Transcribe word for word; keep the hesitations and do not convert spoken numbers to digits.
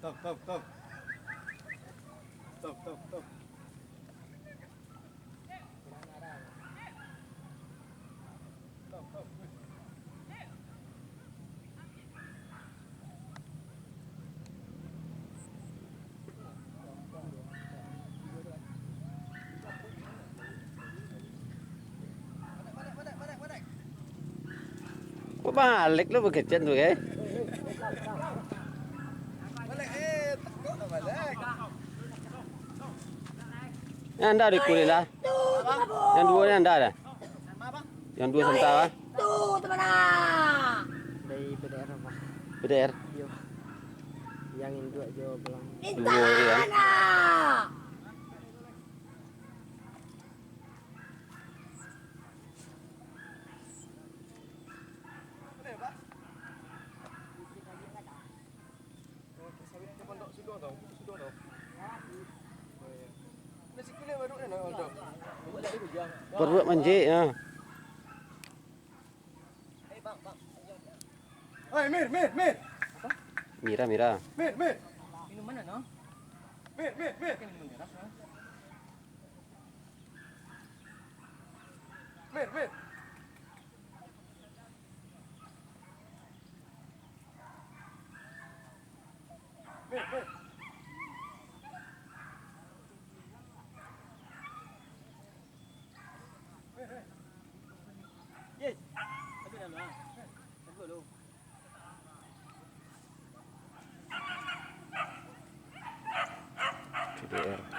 Stop, stop, stop. Stop, stop, stop. Kok balik lo bakecek tu, eh? Nan anda di kulit lah. Nan duo ni anda dah. Nan duo santa lah. Itu tu mana? Dari P D R apa? P D R. Iyo. Yang induak jo belang. Duo tu ya. Paruak manjek, ha. Hei, Mir, Mir, Mir. Mira, Mira. Mir, Mir. Minuman, no? Mir, Mir, Mir. Pakai minuman keras, no? Mir, Mir. Mir, Mir. Yes. Masuk dalam lah. Masuk dulu. P D R.